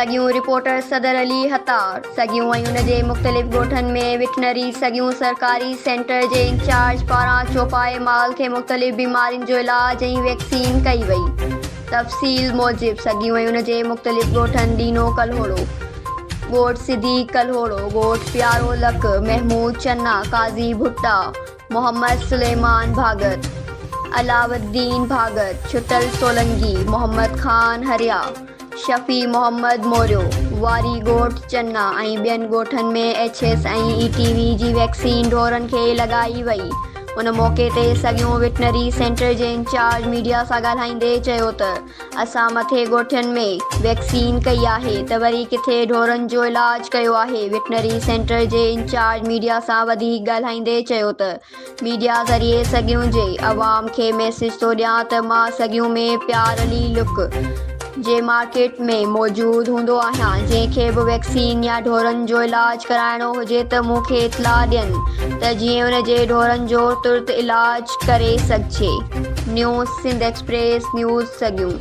سڳيون، رپورٽر صدر علي حطار، سڳيون ۽ ان جي مختلف ڳوٺن ۾ وٽنري سڳيون سرڪاري سينٽر جي انچارج پاران چوپائي مال کي مختلف بيمارين جو علاج ۽ ويڪسين ڪئي وئي. تفصيل موجب سڳيون ۽ ان جي مختلف ڳوٺن ڏينو ڪلهوڙو، ڳوٺ صديق ڪلهوڙو، ڳوٺ پيارو لڪ، محمود چنا، قاضي ڀٽا، محمد سليمان ڀاڳت، علاوالدين ڀاڳت، ڇٽل سولنگي، محمد خان هريا، شفيع محمد موريو، واري ڳوٺ چنا ۽ ٻين ڳوٺن ۾ ايڇ ايس ۽ اي ٽي وي جي ويڪسين ڍورن کي لڳائي وئي. ان موقعي تي سڳيون وٽنري سينٽر جي انچارج ميڊيا سان ڳالهائيندي چيو ته اسان مٿي ڳوٺين ۾ ويڪسين ڪئي آهي ته وري ڪٿي ڍورن جو علاج ڪيو آهي وٽنري سينٽر جي انچارج ميڊيا سان وڌيڪ ڳالهائيندي چيو ته ميڊيا ذريعي سڳيون جي عوام کي ميسيج ٿو ڏيان ته مان سڳيون ۾ پيار علي لڪ جي مارڪيٽ ۾ موجود هوندو آهيان جنهن کي به ويڪسين يا ڍورن جو علاج ڪرائڻو هجي ته مون کي اطلاع ڏين ته جيئن ان جي ڍورن جو ترت علاج ڪري سگهجي. نيوز سنڌ ايڪسپريس نيوز سڳيون.